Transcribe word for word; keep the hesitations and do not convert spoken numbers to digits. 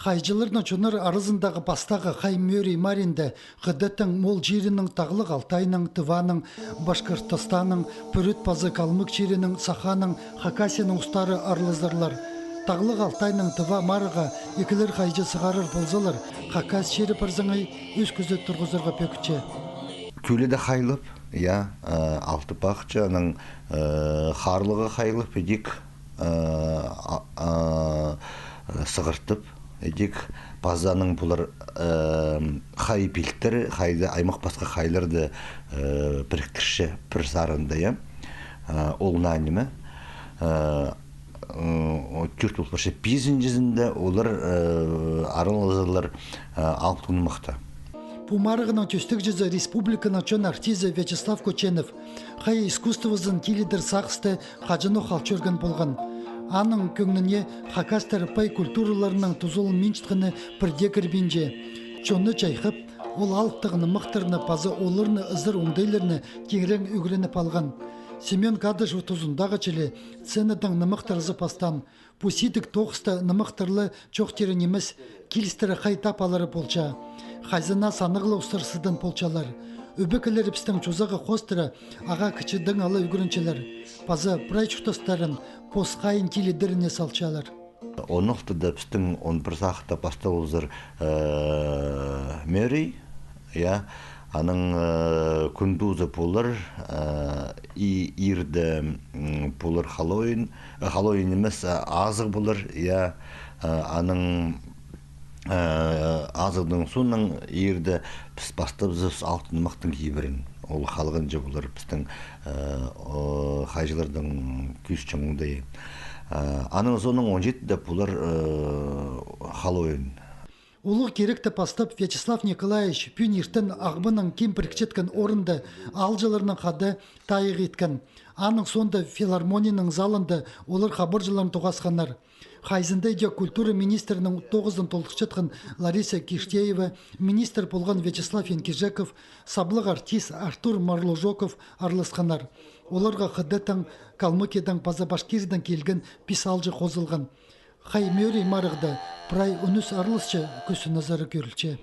Хайҷыларның чоннар аразындағы пастағы хай мӧрей марығында хыдаттың Моол чирінің, Тағлығ Алтайның, Тываның, Башқортостанның, Пӱрӱт паза Калмык чирінің, Саханың, Хакасияның устары аралазарлар. Тағлығ Алтайның Тыва марығы ікілер хайҷы сығарар ползалар, Хакас чирі парзаңай ӧс кӱзі турғызарға пӧгінче. Тӧлі дее хайлап, я, э, алтап ахча, анаң, э, харлығ хайлап, идӧк, э, а, а, сығартып, идӧк паза анаң пулар, э, хай пилтірі, хайда аймах пасха хайларны, э, піріктірче пір сарында, я. Э, ол наа ниме. Э, м, тӧрт пол парча, пизінҷізінде олар, э, аралазарлар, э, алыптығ нымахта. Пу марығның тӧстегҷізі республиканың чон артизі Вячеслав Коченов. Хай искусствозын тилідер сағысты хаҷанох ал чӧрген полған. Аның кӧңніне хакастар пай культураларының тузаланминчатханы пірдее кірбинче. Чонны чайхап, ол алыптығ нымахтарны паза оларны ызар оңдайларны тиңірек ӱгреніп алған. Семён Кадышев тузындағы чіли сценадаң нымахтар ыза пастаан. Пу сидік тоғыста нымахтар ла чоохтирға нимес, килістіре хай тап алары полча. Хайзына санағлығ устар сыдын полчалар. Ӧбекелерібістің чозағы хоостыра ағаа кічігдең ала ӱгренчелер. Паза прай чуртастарын пос хайын тилідеріне салчалар. Онох тада пістің он пір сағыста пасталыбызар, э, мӧрей, я, анаң, э, кӱн тузы полар, э, и ирде, м, полар халойын, э, халойын нимес, а, азығ полар, я, э, анаң, э, азығның соонаң ирде піс пастабызар алыптығ нымахтың кибірін. Ол халғанҷы полар пістің, э, о, хайҷыларның кӱс чаңдай. Э, аның соонаң он читіде полар, э, халойын. Улуғ киректі пастап Вячеслав Николаевич пӱӱн иртен Ағбанның ким пірікчеткен орнында аалҷыларнаң хада тайығ иткен. Аның соонда филармонияның залында олар хабарҷыларны тоғасханнар. Хайзында идӧк культура министрінің тоғызын толдырчатхан Лариса Киштеева, министр полған Вячеслав Инкижеков, саблығ артист Артур Марлужоков араласханнар. Оларға хыдаттаң, Калмыкиядаң паза Башкириядаң килген пис аалҷы хозылған. Хай мӧрей марығда прай он ӱс араласчы кӱстің ызары кӧрілче.